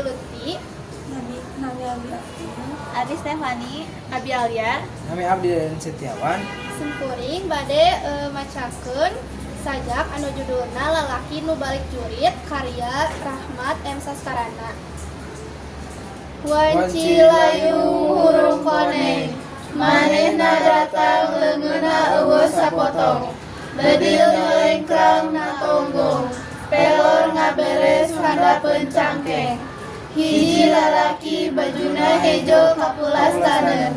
Lutfi. Nami Nami Abi Aftina. Abi Stefani. Abi Alia. Nami Abdi dan Setiawan. Simkuring bade macakeun sajak anu judulna Lalaki Nu Balik Jurit, karya Rahmat M Saskarana. Wanci layung hurung koneng, manehna datang leungeunna euweuh sapotong. Bedil nyelengkrang na tonggong, pelor ngaberes handapeun cangkeng. Hiji lalaki bajuna hejo kapulas taneuh,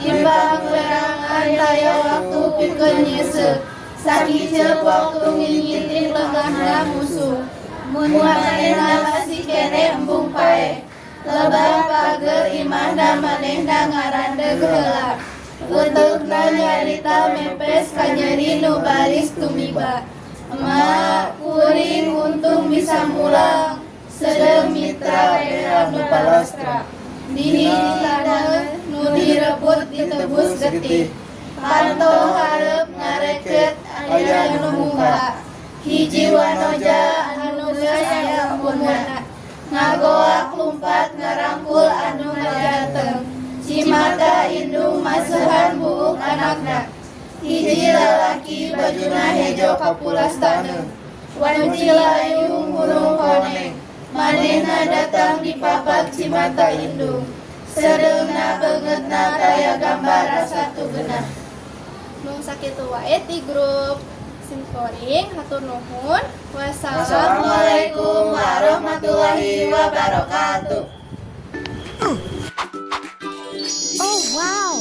nimbang werangan taya waktu pikeun nyeuseuh. Sakiceup waktu ngingiting lengahna musuh. Mun manehna masih keneh, embung paeh. Lebah pager imahna, manehna ngarandeg heula. Uteukna nyarita mepes kanyeri nu baris tumiba. "Emak, kuring untung bisa mulang. Sedeum mitra beak nu palastra." Di hiji taneuh nu direbut ditebus getih. Panto hareup ngareket aya nu muka. Hiji wanoja anu geus aya umurna ngagoak lumpat ngarangkul anu ngajanteng. Cimata indung maseuhan buuk anakna. Hiji lalaki bajuna hejo kapulas taneuh. Wanci layung hurung koneng, manehna datang dipapag cimata indung. Sedeungna beungeutna taya gambar asa teu genah. Mung sakitu wae ti grup simkuring, hatur nuhun. Wassalamualaikum warahmatullahi wabarakatuh. Oh, wow!